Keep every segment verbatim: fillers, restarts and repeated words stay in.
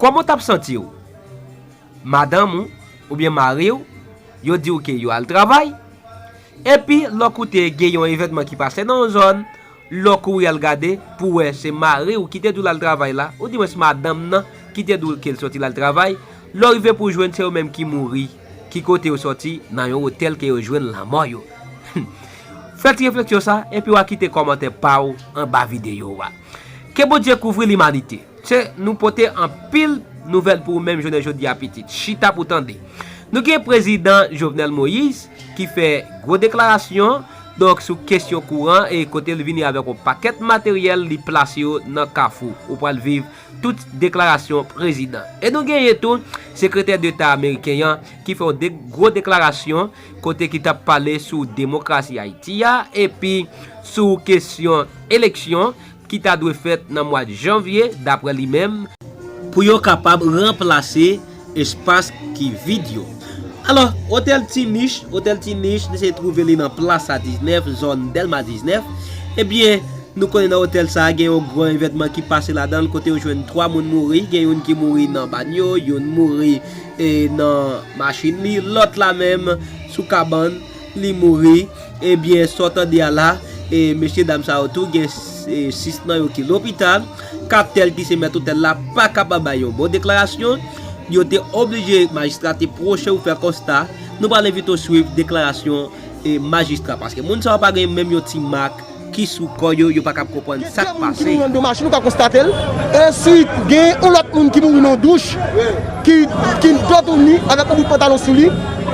Kòman w t ap santi w? Madanm ou, oubyen mari w, yo di w ke yo al travay. Epi, lè w koute gen yon evènman ki pase nan yon zòn, lè w kouri al gade, pou w wè se mari w ki te di w l al travay la, oudimwens madanm nan ki te di w ke l soti l al travay, lè w rive pou w jwenn se yo menm ki mouri, ki kote yo soti nan yon otèl ke yo jwenn lanmò yo. Fè ti refleksyon sa, epi w a kite kòmantè pa w anba videyo a. Ke Bondye kouvri limanite. Se nou pote anpil nouvèl pou ou menm jounen jodi a pitit. Chita pou tande. Nou gen prezidan Jovenel Moïse ki fè gwo deklarasyon, donk sou kesyon kouran e kote l vini avèk yon pakèt materyèl li plase yo nan kafou. Ou pral viv tout deklarasyon prezidan. E nou genyen tou sekretè deta ameriken an ki fè yon de, gwo deklarasyon kote ki t ap pale sou demokrasi Ayiti a epi sou kesyon eleksyon ki ta dwe fèt nan mwa janvye, daprè li menm, pou yo kapab ranplase espas ki vid yo. Alò, otèl Ti Nich, otèl Ti Nich, li se twouve li nan Plasa diznèf, zòn Dèlma diznèf. Ebyen, nou konnen nan otèl sa a, gen yon gran evènman ki pase ladan l, kote yo jwenn twa moun mouri, gen youn ki mouri nan banyo, youn mouri, e, nan machin li, lòt la menm sou kabann, li mouri. Ebyen, sa w tande a la, e, mesye dam sa yo tou, gen, e, sis nan yo ki lopital. Katèl ki se mèt otèl la pa kapab bay yon bon deklarasyon. Yo te oblije, majistra te pwoche pou fè konsta. Nou pral envite w swiv deklarasyon, e, majistra, paske moun sa yo pa gen menm yon ti mak ki sou kò yo, yo pa kab konprann sa k pase. Gen de moun ki mouri anndan machin, nou ka konstate l. Answit, gen yon lòt moun ki mouri nan douch, ki, ki dòmi avèk yon bout pantalon sou li.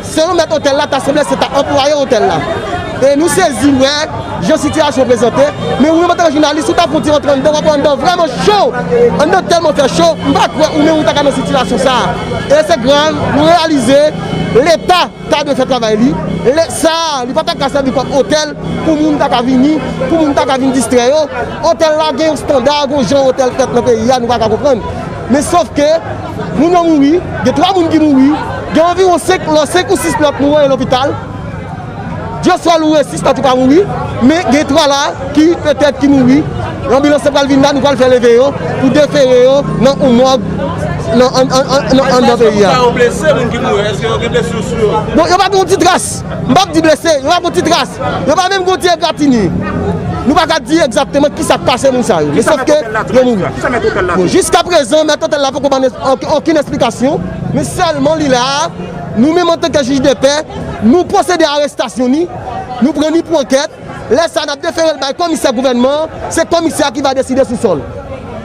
Selon mèt otèl la, ta sanble se ta anplwaye otèl la. E nou sezi wè jan sitiyasyon prezante. Men ou menm antanke jounalis, ou ta fon ti rantre anndan, w ap wè anndan vrèman cho. Anndan tèlman fè cho, m pa kwè ou menm ou ta ka nan sitiyasyon sa a. E se grav, nou reyalize Leta ta dwe fè travay li. Lè sa a, li pa ta ka sèvi kòm otèl pou moun ta ka vini, pou moun ta ka vin distrè yo. Otèl la gen yon estanda, gen yon jan otèl fèt nan peyi a, nou pa ka konprann. Men sof ke moun yo mouri, gen twa moun ki mouri, gen anviwon senk lòt, senk ou sis lòt nou voye lopital. Joshua Louis sis lòt yo pa mouri, men gen twa la ki petèt ki mouri. Lanbilans lan pral vin la, nou pral fè leve yo pou defere yo nan yon mòg nan an, an, an, nan anndan peyi a. Èske moun sa yo blese, moun ki mouri, èske yo gen blesi sou yo? Bon, yo pa gen yon ti tras. M p ap di blese, yo pa gen yon ti tras. Yo pa menm gen yon ti egratini. Nou pa ka di egzakteman kisa k pase moun sa yo. Men sof ke yo mouri. Bon, jiska prezan, mèt otèl la poko ban n okenn esplikasyon, men sèlman li la a, nou menm antanke jij de pè, nou pwosede a arestasyon ni, nou pran ni pou ankèt. Lè sa a, n ap defere l bay komisè gouvènman an, se komisè a ki va deside sou sò l.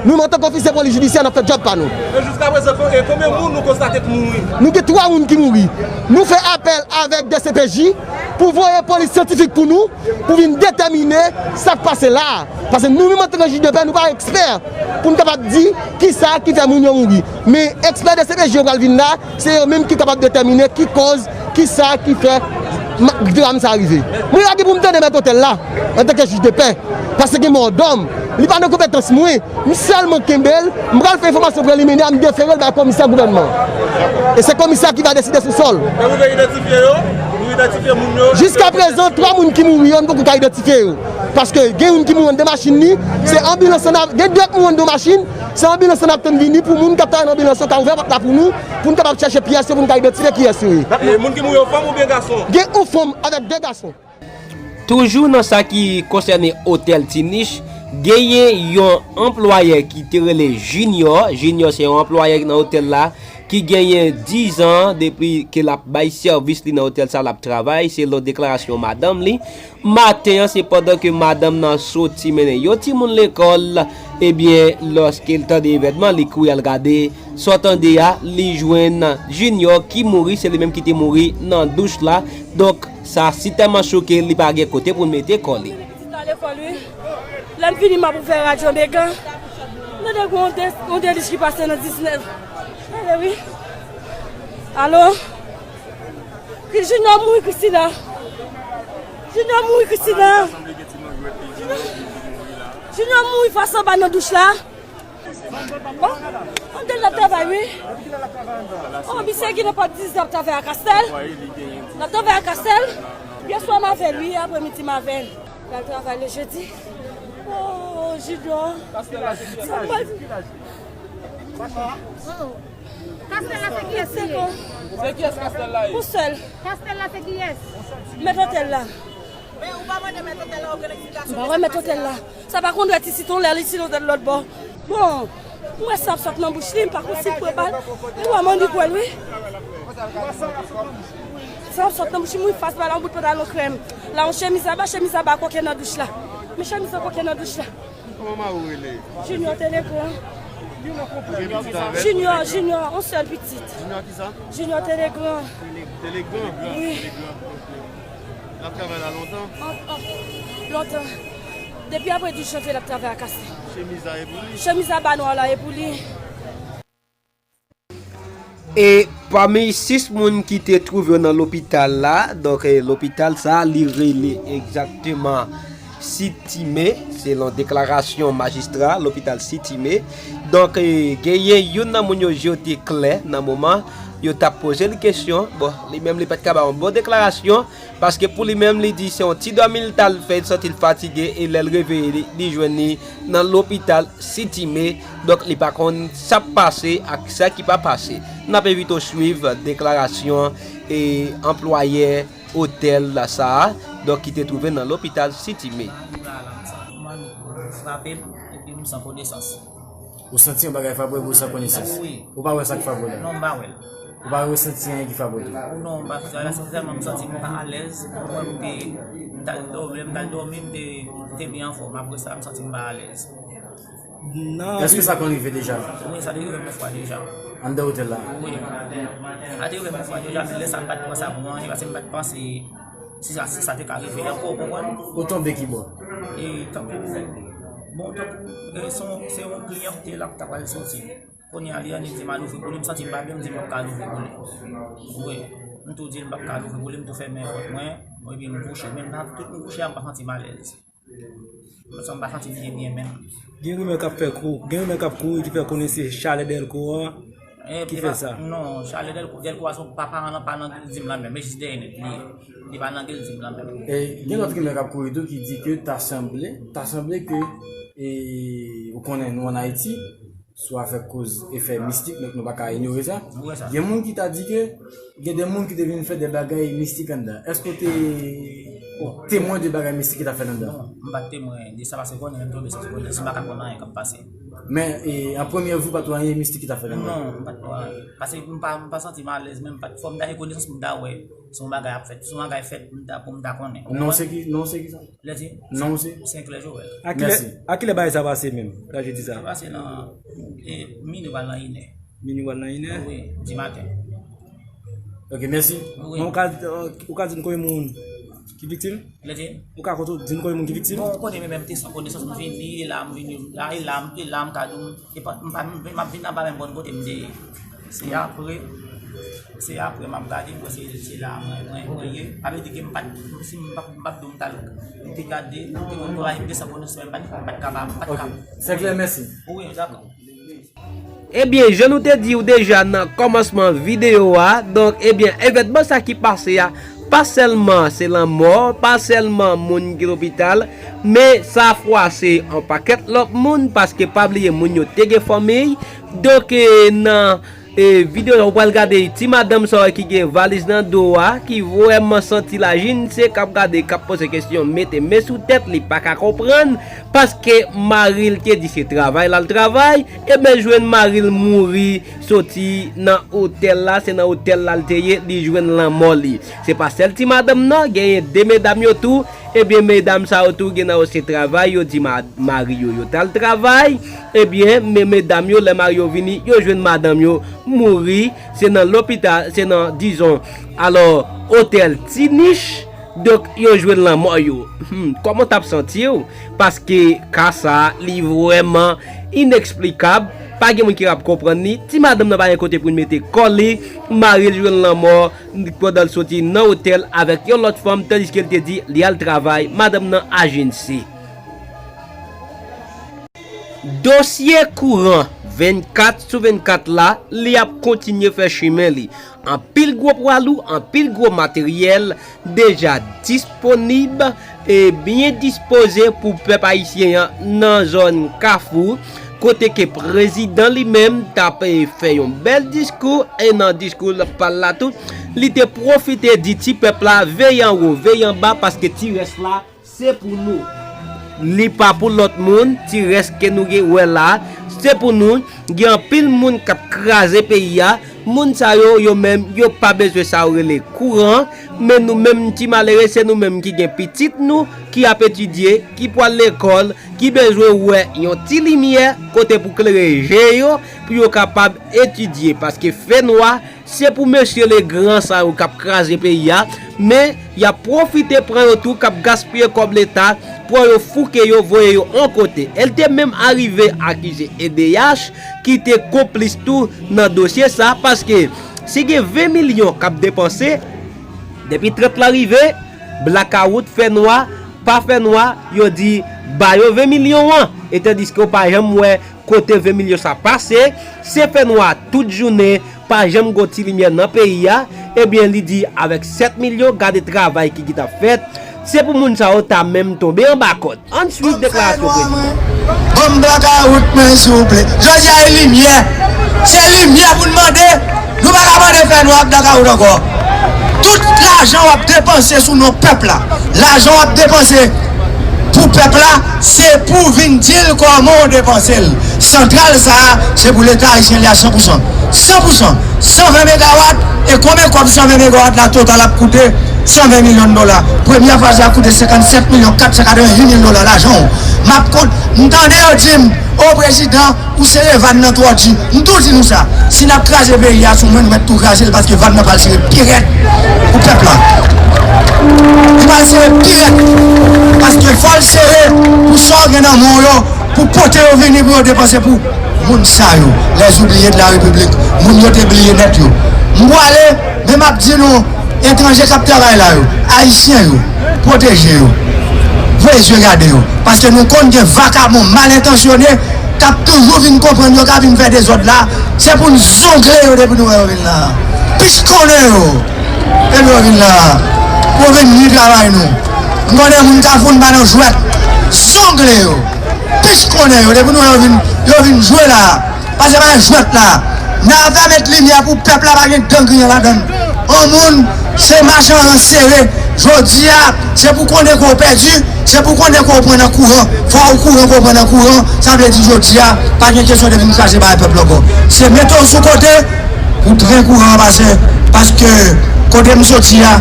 Nou menm antanke ofisye polis jidisyè, n ap fè djòb pa nou. E jiska prezan, e konbyen moun nou konstate k mouri? Nou gen twa moun ki mouri. Nou fè apèl avèk D C P J pou voye polis syantifik pou nou, pou vin detèmine sa k pase la a. Paske nou menm antanke jij de pè, nou pa ekspè pou n kapab di kisa ki fè moun yo mouri. Men ekspè D C P J yo pral vin la, se yo menm ki kapab detèmine ki kòz, kisa ki fè ma, dram sa rive. Mwen pa gen pou m tande mèt otèl la, antanke jij de pè, paske gen mòdòm. Li pa nan konpetans mwen. M sèlman kenbe l, m pral fè enfòmasyon preliminè, m defere l bay komisè gouvènman. E se komisè a ki va deside sou sò l. E nou rive idantifye yo? Nou idantifye moun yo? Jiska prezan, twa moun ki mouri yo, nou poko ka idantifye yo. Paske gen youn ki mouri anndan machin li, se anbilans lan, gen de ki mouri anndan machin, se anbilans lan n ap tann vini pou moun k ap travay nan anbilans lan ka ouvè pòt la pou nou, pou n kapab chèche pyès yo, pou n ka idantifye kiyès yo ye. E moun ki mouri yo fanm oubyen gason? Gen yon fanm avèk de gason. Toujou nan sa ki konsène otèl Ti Nich, genyen yon anplwayè ki te rele Junior. Junior se yon anplwayè nan otèl la ki genyen diz an depi ke l ap bay sèvis li nan otèl sa, l ap travay, selon deklarasyon madanm li. Maten an, se pandan ke madanm nan soti mennen yon timoun lekòl, ebyen, lòske l tande evènman, li kouri al gade. Sa w tande a, li jwenn Junior ki mouri, se li menm ki te mouri nan douch la. Donk, sa si tèlman choke l, li pa gen kote pou l mete kò li. Pitit la lekòl, wi. Lè m vini, m ap ouvè radyo Mega. M tande gon de, gon delij ki pase nan diznèf. Tande, wi. Alo? Junior mouri, Christina. Junior mouri, Christina. Junior, Junior mouri fas anba nan douch la. Bon, anndan l ap travay, wi. Oh, misye gen nenpòt diz an ap travay ak Astel. L ap travay ak Astel. Yèswa m avè l, wi, aprèmidi m avè l. L al travay le jedi. Oh, Junior. Sa m pral di. Kastèl la se kiyès li ye? Se kiyès kastèl la ye? Ou sèl. Kastèl la se kiyès? Mèt otèl la. Men ou pa mande mèt otèl la okenn eksplikasyon. M pa wè mèt otèl la. Sa pa konn dwèt isit, yon lè li sot lòt bò. Bon, m wè san ap sot nan bouch li, m pa konn si l pran bal. Ou wè mannik wè l, wi. San ap sot nan bouch li, m wi fas bal, yon bout pantalon krèm. La, yon chemiz aba, chemiz aba koke nan douch la. Men chemiz la koke nan douch la. Kòman mari w rele? Junior Telegran. Ou gen pitit avè l? Junior, Junior, yon sèl pitit. Junior kisa? Junior Telegran. Telegran? Wi. L ap travay la lontan? An, an, lontan. Depi apre dis janvye l ap travay ak Kastèl. Chemiz la e pou li? Chemiz aba nwa la e pou li. E pami sis moun ki te twouve yo nan lopital la, donk, e, lopital sa a, li rele egzakteman Sitime, selon deklarasyon majistra lopital Sitime. Donk, e, genyen youn nan moun yo je yo te klè nan moman yo t ap poze l kesyon. Bon, li menm li pa t ka bay yon bon deklarasyon, paske pou li menm, li di se yon ti dòmi l t al fè, l santi l fatige, e lè l reveye, li, li jwenn li nan lopital Sitime. Donk, li pa konn sa k pase ak sa ki pa pase. N ap envite w swiv deklarasyon e anplwayè otèl sa a, donk, ki te twouve nan lopital Sitime. Mari m la, la, m santi mari m frape m, epi m san konesans. Ou santi yon bagay frape w epi w san konesans? Wi. Ou pa wè sa k frape w la? Non, m pa wè l. Ou pa resanti anyen ki frape w tou? Non, m pa santi anyen, se sèlman m santi m pa alèz. Mwen, m te, m t al dòmi, m t al dòmi, m te, m te byen anfòm. Apre sa, m santi m pa alèz. Non. Èske sa konn rive deja? Wi, sa te rive m yon fwa deja. Anndan otèl la? Wi. Sa te rive m yon fwa deja, men lè sa m pa t pran sa pou anyen, paske m pa t panse si sa, si sa te ka rive ankò, w konprann? Ou tonbe ki bò? E tankou, bon, tankou, e, se yon, se yon kliyan m te la, m ta pral soti. Kounye a, li annik di m al ouvri pou li, m santi m pa byen, m di m p ap ka al ouvri pou li. Wi, m tou di l m p ap ka al ouvri pou li, m tou fèmen pòt mwen, epi m kouche. Men nan tout m kouche a, m pa santi m alèz. M santi m pa santi m byen, byen menm. Gen rimè k ap fè kou, gen rimè k ap kouri ki fè konnen se chalè dèlko a ki fè sa. Non, chalè dèlko, dèlko a se pa paran nan, pa nan gildi m la menm, men jis dèyè nèt li ye. Li pa nan gildi m la menm. E gen lòt rimè k ap kouri tou ki di ke ta sanble, ta sanble ke, e, ou konnen nou ann Ayiti, sou afè koz efè mistik, donk nou pa ka inyore sa. Gen moun ki ta di ke gen de moun ki te vin fè de bagay mistik anndan. Èske w te temwen de bagay mistik ki t ap fèt anndan? Non, m pa t temwen de sa, paske konnen menm tonbe sa, se konnen si m pa ka konn anyen k ap pase. Men, e, an premye vi, w pa t wè anyen mistik ki t ap fèt anndan? Non, m pa t wè anyen. Paske m pa, m pa santi m alèz, men m pa t, fò m ta gen konesans pou m ta wè si yon bagay ap fèt. Si yon bagay fèt, pou m ta, pou m ta konnen. Non, se ki, non, se ki sa? Lè di? Non, se? Senkler Joel. A kilè, a kilè bagay sa pase menm, nan jedi sa? Sa pase nan, e, minwi pral nan inè. Minwi pral nan inè? Wi, di maten. Ok, mèsi. Wi. Bon, ou ka, ou ka di n konbyen moun ki viktim? Lè di? Ou ka konte di n konbyen moun ki viktim? Bon, ou konnen, men menm te san konesans, m vini, e la, m vini, la, e la, e la, m ka di w, e pa, m pa, m, m ap vin anba menm bòn kote m te ye. Se apre, se apre m ap gade, m wè se, se la mwen, mwen, mwen ye. Sa vle di ke m pa t, si m pa, m pa t di w m t al, m te gade, m te konn gade, m te san konesans, m pa t, m pa t kapab, m pa t kapab. Senkler, mèsi. Wi, dakò. Ebyen, jan nou te di w deja nan kòmansman videyo a, donk, ebyen, evènman sa ki pase a, pa sèlman se lanmò, pa sèlman moun ki lopital, men sa fwase yon pakèt lòt moun, paske pa bliye moun yo te gen fanmi. Donk, e, nan, e, videyo a, ou pral gade ti madanm sa yo ki gen valiz nan do a, ki vrèman santi lajinse, k ap gade, k ap poze kesyon, mete men sou tèt li, pa ka konprann, paske mari l te di se travay l al travay, ebyen jwenn mari l mouri, soti nan otèl la, se nan otèl la l te ye, li jwenn lanmò li. Se pa sèl ti madanm nan, genyen de medam yo tou, ebyen medam sa yo tou gen nan yo se travay, yo di ma-, mari yo, yo t al travay, ebyen men medam yo, lè mari yo vini, yo jwenn madanm yo mouri, se nan lopital, se nan, dizon, alò, otèl Ti Nich, donk yo jwenn lanmò yo. Hmm, kòman w t ap santi w? Paske ka sa a, li vrèman ineksplikab. Pa gen moun ki ap konprann li. Ti madanm nan pa gen kote pou l mete kò li. Mari l jwenn lanmò pandan l soti nan otèl avèk yon lòt fanm, tandiske l te di li al travay. Madanm nan ajinse. Dosye kouran vennkat sou vennkat la, li ap kontinye fè chimen li. Anpil gwo pwa lou, anpil gwo materyèl deja disponib e byen dispoze pou pèp ayisyen an nan zòn Kafou. kote ke prezidan li menm t ap fè yon bèl diskou, e nan diskou pa l la tou, li te pwofite di ti pèp la veye anwo, veye anba, paske ti rès la se pou nou. Li pa pou lòt moun, ti rès ke nou gen wè la, se pou nou. Gen anpil moun k ap kraze peyi a. Moun sa yo, yo menm, yo pa bezwen sa yo rele kouran. Men nou menm, ti malere, se nou menm ki gen pitit nou ki ap etidye, ki pral lekòl, ki bezwen wè yon ti limyè kote pou klere je yo, pou yo kapab etidye. Paske fènwa, se pou mesye legran sa yo k ap kraze peyi a, men y ap pwofite pran yo tou, k ap gaspiye kòb leta, pran yo, fouke yo, voye yo yon kote. E l te menm arive akize E D H, ki te konplis tou nan dosye sa, paske si gen ven milyon k ap depanse, depi trant lan rive, blakawout, fènwa, pa fènwa, yo di ba yo ven milyon an. E tandiske w pa janm wè kote ven milyon sa pase, se fènwa tout jounen, pa janm gon ti limyè nan peyi a. Ebyen, li di avèk sèt milyon, gade travay ki gentan fèt. Se pou moun sa yo ta menm tonbe anba kòd. Ann swiv deklarasyon prezidan. Ban m blakawout mwen, souple. Jodi a, e limyè. Se limyè pou n mande. Nou pa ka mande fènwa ak blakawout ankò. Tout lajan w ap depanse sou non pèp la, lajan w ap depanse pou pèp la, se pou vin di l kòman w depanse l. Santral sa a, se pou Leta ayisyen li a san pou san. San pou san. San ven megawat, e konbyen kòb san ven megawat la total ap koute? San ven milyon dola. Premyè faz la koute senkannsèt milyon kat san katrevenhuit mil dola lajan w. M ap kont, m tande yo di m, o prezidan, ou sere vàn nan twò di. M tou di nou sa, si n ap kraze peyi a, se mwen nou mèt tou kraze l, paske vàn nan pral sere pi rèd pou pèp la. Li pral sere pi rèd, paske fò l sere pou sa w gen nan men w yo, pou pote yo vini pou yo depanse pou moun sa yo, les oubliés de la République, moun yo te bliye nèt yo. M pwale, men m ap di nou, etranje k ap travay la yo, ayisyen yo, pwoteje yo, voye zye gade yo, paske nou konn gen vakabon mal entansyone k ap toujou vin konprann yo ka vin fè dezòd la, se pou n zongle yo depi nou wè yo vin la. Pich konnen yo depi yo vin la, pou yo vin nwi travay nou. M konnen moun Kafou n pa nan jwèt, zongle yo. Pich konnen yo depi nou wè yo vin, yo vin jwe la. Pase pa jwèt la. N a fè met limyè pou pèp la pa gen dan griyen ladan l. On moun, se machan rans sere. Jodi a, se pou konnen ke w pèdi, se pou konnen ke w pran nan kouran. Fò w kouran pou w pran nan kouran. Sa vle di jodi a, pa gen kesyon de vin kraze bagay pèp la ankò. Se mete w sou kote pou tren kouran an pase. Paske kote m soti a,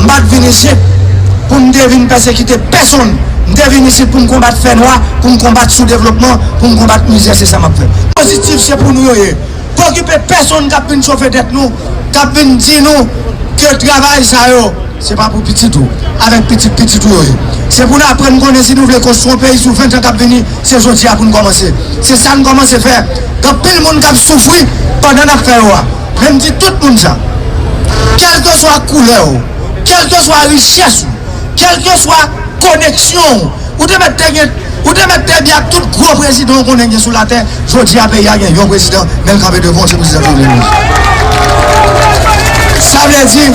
m pa t vin isit pou m te vin pèsekite pèsonn. M te vin isit pou m konbat fènwa, pou m konbat soudevlopman, pou m konbat mizè, se sa m ap fè. Pozitif, se pou nou yo ye. Pa okipe pèsonn k ap vin chofe tèt nou, k ap vin di nou ke travay sa yo, se pa pou pitit ou, avèk pitit pitit ou yo ye. Se pou n aprann konnen si nou vle konstwi yon peyi sou ven tan k ap vini, se jodi a pou n kòmanse. Se sa n kòmanse fè. Gen anpil moun k ap soufri pandan n ap fè yo a. Men m di tout moun sa. Kèlkeswa koulè w, kèlkeswa richès ou, kèlkeswa koneksyon w, ou te mèt te gen, ou te mèt te byen ak tout gwo prezidan w konnen gen sou latè. Jodi a, peyi a gen yon prezidan, men l kanpe devan w, se prezidan Jovenel Moïse. Sa vle di,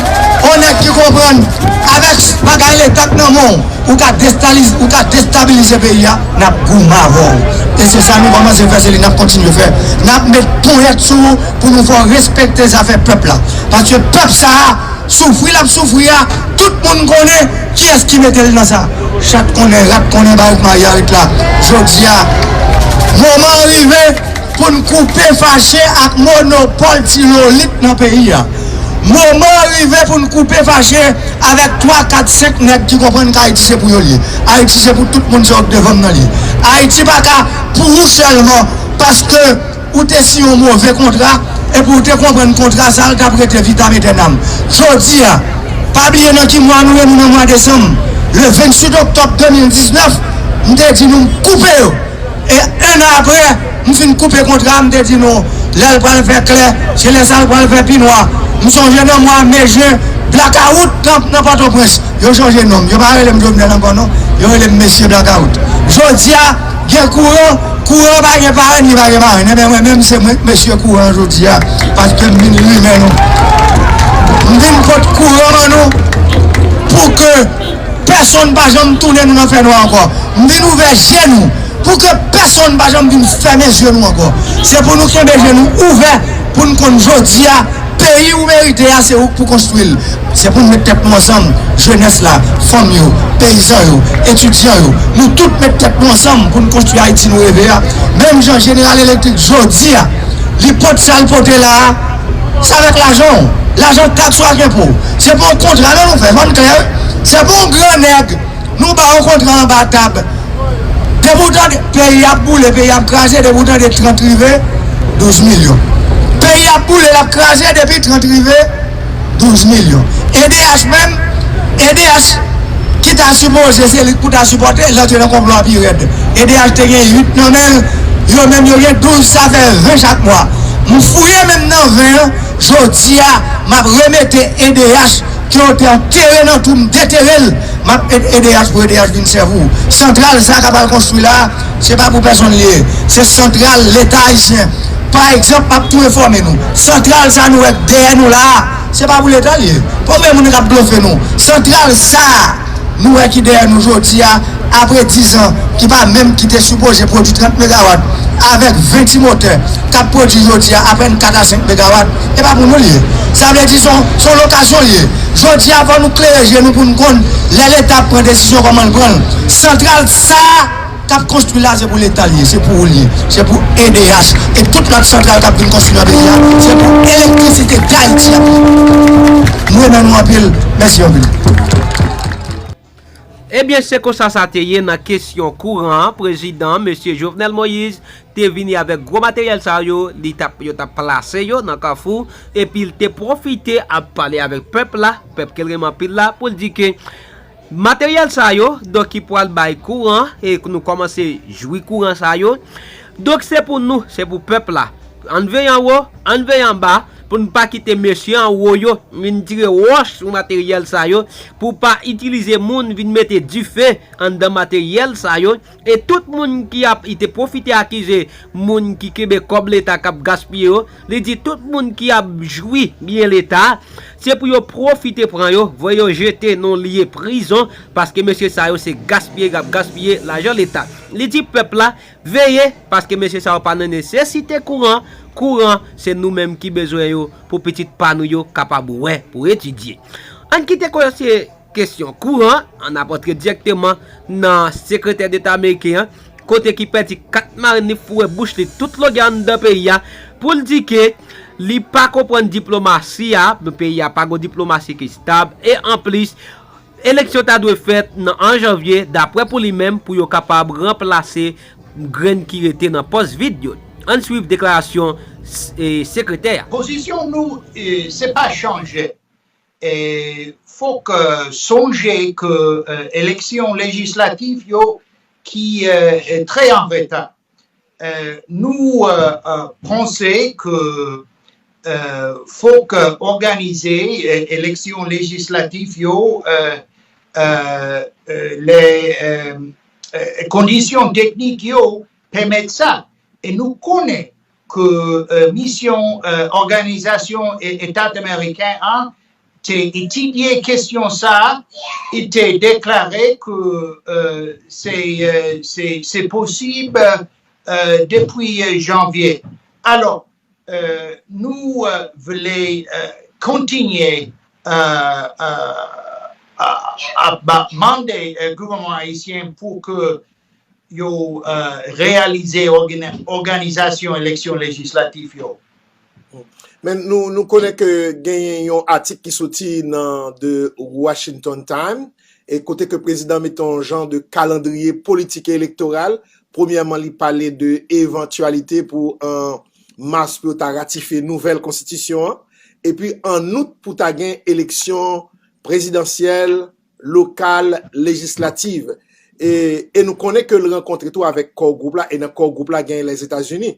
on nèg ki konprann, avèk bagay leta k nan men w, ou ka destaliz-, ou ka destabilize peyi a, n ap goumen avè w. E se sa nou kòmanse fè, se li n ap kontinye fè. N ap met ponyèt sou ou pou nou fè w respekte zafè pèp la. Paske pèp sa a, soufri l ap soufri a, tout moun konnen kiyès ki mete l nan sa. Chat konnen, rat konnen, barik mayarit la. Jodi a, moman an rive pou n koupe fache ak monopòl ti lolit nan peyi a. Moman an rive pou n koupe fache avèk twa, kat, senk nèg ki konprann ke Ayiti se pou yo l ye. Ayiti se pou tout moun, se w k devan m nan l ye. Ayiti pa ka pou ou sèlman, paske ou te siyen yon move kontra, epi w te konprann kontra sa a, l t ap rete vitam etènam. Jodi a, pa bliye nan ki mwa nou ye, nou nan mwa desanm. Le venntuit oktòb de mil diznèf, m te di nou m koupe yo. E en an apre, m fin koupe kontra a, m te di nou, lè l pral fè klè, se lè sa l pral fè pi nwa. M sonje nan mwa me, jen, blakawout nan, nan Pòtoprens. Yo chanje non m. Yo pa rele m Jovenel ankò non. Yo rele m Mesye Blakawout. Jodi a, gen kouran, kouran pa gen parenn, li pa gen marenn. Enben, mwen menm, se mwen k mesye kouran an jodi a. Paske m vin limen nou. M vin pot kouran ban nou pou ke pèsonn pa janm tounen nou nan fènwa ankò. M vin ouvè je nou Pou ke pèsonn pa janm vin fèmen je nou ankò. Se pou nou kenbe je nou ouvè, pou n konn jodi a, peyi ou merite a, se ou k pou konstwi l. Se pou n met tèt nou ansanm, jenès la, fanm yo, peyizan yo, etidyan yo, nou tout met tèt nou ansanm pou n konstwi Ayiti nou reve a. Menm jan Jeneral Elektrik jodi a, li pot sa l pote la a, se avèk lajan w. Lajan taks ou ak enpo. Se pa yon kontra non nou fè, fò n klè wi. Se pa yon gran nèg nou ba yon kontra anba tab. Depi w tande peyi ap boule, peyi ap kraze, depi w tande trant rive, douz milyon. Peyi ap boule, l ap kraze, depi trant rive, douz milyon. E D H menm, E D H ki ta sipoze se li k pou ta sipòte, l antre nan konplo a pi rèd. E D H te gen uit nan men l, yo menm yo gen douz, sa fè ven chak mwa. M fouye menm nan ven an, jodi a, m ap remete E D H ke yo te antere nan twou, m detere l. M ap ede E D H pou E D H vin sèvi w. Santral sa k ap al konstwi la a, se pa pou pèsonn li ye. Se santral Leta ayisyen. Pa egzanp, m ap tou enfòme nou. Santral sa nou wè k dèyè nou la a, se pa pou Leta li ye. Pa oubyen moun k ap blofe nou. Santral sa a, nou wè ki dèyè nou jodi a, apre diz an, ki pa menm ki te sipoze pwodui trant megawat, avèk ven ti motè k ap pwodui jodi a apèn kat a senk megawat, e pa pou nou li ye. Sa vle di se yon, se yon lokasyon li ye. Jodi a, fò nou klere je nou pou n konn lè Leta ap pran desizyon kòman l pran l. Santral sa a k ap konstwi la, se pou Leta l ye, se pou ou l ye, se pou E D H. E tout lòt santral k ap vin konstwi nan peyi a, se pou Elektrisite Dayiti ap ye. M renmen nou anpil. Mèsi anpil. Ebyen, se konsa sa te ye nan kesyon kouran an. Prezidan, mesye Jovenel Moïse, te vini avèk gwo materyèl sa yo, li t ap, yo t ap plase yo nan Kafou, epi l te pwofite ap pale avèk pèp la, pèp ke l renmen anpil la, pou l di ke materyèl sa yo, donk, ki pral bay kouran, e nou kòmanse jwi kouran sa yo, donk, se pou nou, se pou pèp la. Ann veye anwo, ann veye anba, pou n pa kite mesye anwo yo vin tire wòch sou materyèl sa yo, pou pa itilize moun vin mete dife anndan materyèl sa yo. E tout moun ki ap, li te pwofite akize moun ki kenbe kòb Leta k ap gaspiye yo. Li di tout moun ki ap jwi byen Leta, se pou yo pwofite pran yo, voye yo jete nan lye prizon, paske mesye sa yo se gaspiye k ap gaspiye lajan Leta. Li di pèp la, veye, paske mesye sa yo pa nan nesesite kouran. Kouran, se nou menm ki bezwen yo pou pitit pa nou yo kapab wè, pou etidye. Ann kite kòmanse kesyon kouran, ann ap antre dirèkteman nan Sekretè Deta ameriken an, kote ki pèdi kat marin li, foure bouch li tout longè anndan peyi a, pou l di ke li pa konprann diplomasi a, peyi a pa gon diplomasi ki stab, e anplis, eleksyon ta dwe fèt nan, an janvye, daprè pou li menm, pou yo kapab ranplase grenn ki rete nan pòs vid yo. Ann swiv deklarasyon s-, e, sekretè a. Pozisyon nou, e, se pa chanje. E, fòk, e, sonje ke, e, eleksyon lejislatif yo ki, e, e, trè an reta. E, nou, e, e, panse ke, e, fòk òganize, e, eleksyon lejislatif yo, e, e, e, lè, e, e, kondisyon teknik yo pèmèt sa. E nou konnen ke, e, misyon, e, Òganizasyon E-, Eta Ameriken an te etidye kesyon sa a, e te deklare ke, e, se, e, se, se posib, e, depi, e, janvye. Alò, e, nou, e, vle, e, kontinye, e, e, a, a, ba, mande, e, gouvènman ayisyen pou ke yo, e, reyalize ògana-, òganizasyon eleksyon lejislatif yo. Men nou, nou konnen ke genyen yon atik ki soti nan The Washington Times, e kote ke prezidan mete yon jan de kalandriye politik elektoral. Premyèman, li pale de evantyalite pou an mas pou yo ta ratifye nouvèl konstitisyon an. Epi an out pou ta gen eleksyon prezidansyèl, lokal, lejislativ. E, e nou konnen ke l rankontre tou avèk Core Group la, e nan Core Group la genyen Lèzetazini.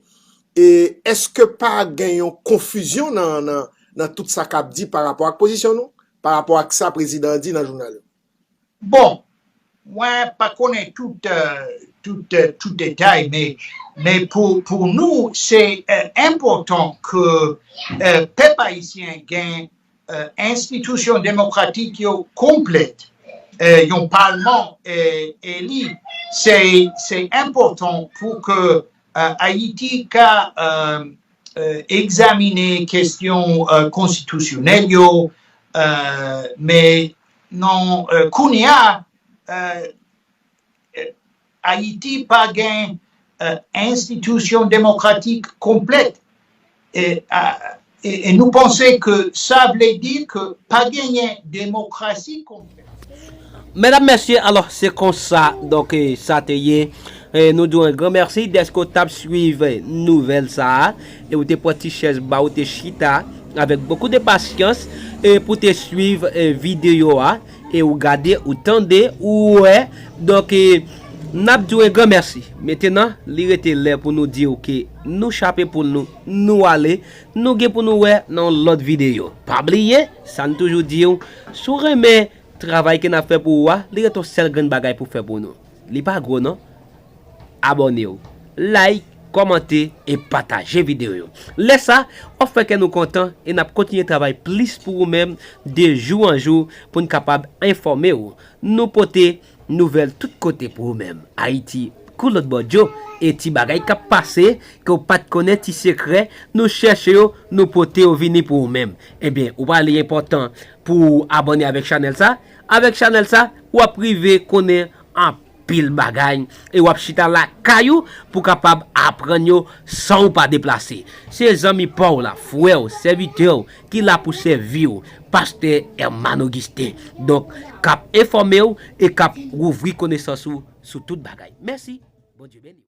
E èske pa gen yon konfizyon nan, nan, nan tout sa k ap di pa rapò ak pozisyon nou, pa rapò ak sa prezidan an di nan jounal yo? Bon, mwen pa konnen tout, e, tout, e, tout detay, men, men pou, pou nou, se, e, enpòtan ke, e, pèp ayisyen gen, e, enstitisyon demokratik yo konplèt. eh, yon palman, eh, eli. Se, se enpòtan pou ke, eh, Ayiti ka, eh, eh, egzamine kesyon, eh, konstitisyonèl yo, eh, men non, eh, kounye a, eh, eh, Ayiti pa gen, eh, enstitisyon demokratik konplèt. E, a, e, e nou panse ke sa vle di ke pa genyen demokrasi konplèt. Medam, mesye, alò, se konsa, donk, eh, sa te ye. Eh, nou di w yon gran mèsi dèske w t ap swiv, eh, nouvèl sa a, e ou te pran ti chèz ba ou te chita avèk bokou de pasyans, eh, pou te swiv, eh, videyo a, e ou gade, ou tande, ou wè. Donk, eh, n ap di w yon gran mèsi. Mentenan, li rete lè pou nou di w ke nou chape poul nou, nou ale, nou gen pou nou wè nan yon lòt videyo. Pa bliye, sa n toujou di w, si w renmen travay ke n ap fè pou ou a, li rete yon sèl grenn bagay pou fè pou nou. Li pa gwo non. Abòne w, like, kòmante e pataje videyo yo. Lè sa, w ap fè kè nou kontan e n ap kontinye travay plis pou ou menm de jou an jou pou n kapab enfòme w. Nou pote nouvèl tout kote pou ou menm. Ayiti, kou lòt bò djo, e ti bagay k ap pase, ke w pa t konnen, ti sekrè, nou chèche yo, nou pote yo vini pou ou menm. Ebyen, ou pa li enpòtan pou w abòne avèk chanèl sa. Avèk chanèl sa, w ap rive konnen anpil bagay e w ap chita lakay ou pou kapab aprann yo san w pa deplase. Se zanmi pa w la, frè w, sèvitè w, ki la pou sèvi w, pastè Herman Augustin. Donk, k ap enfòme w e k ap wouvri konesans ou sou tout bagay. Mèsi. Bondye beni w.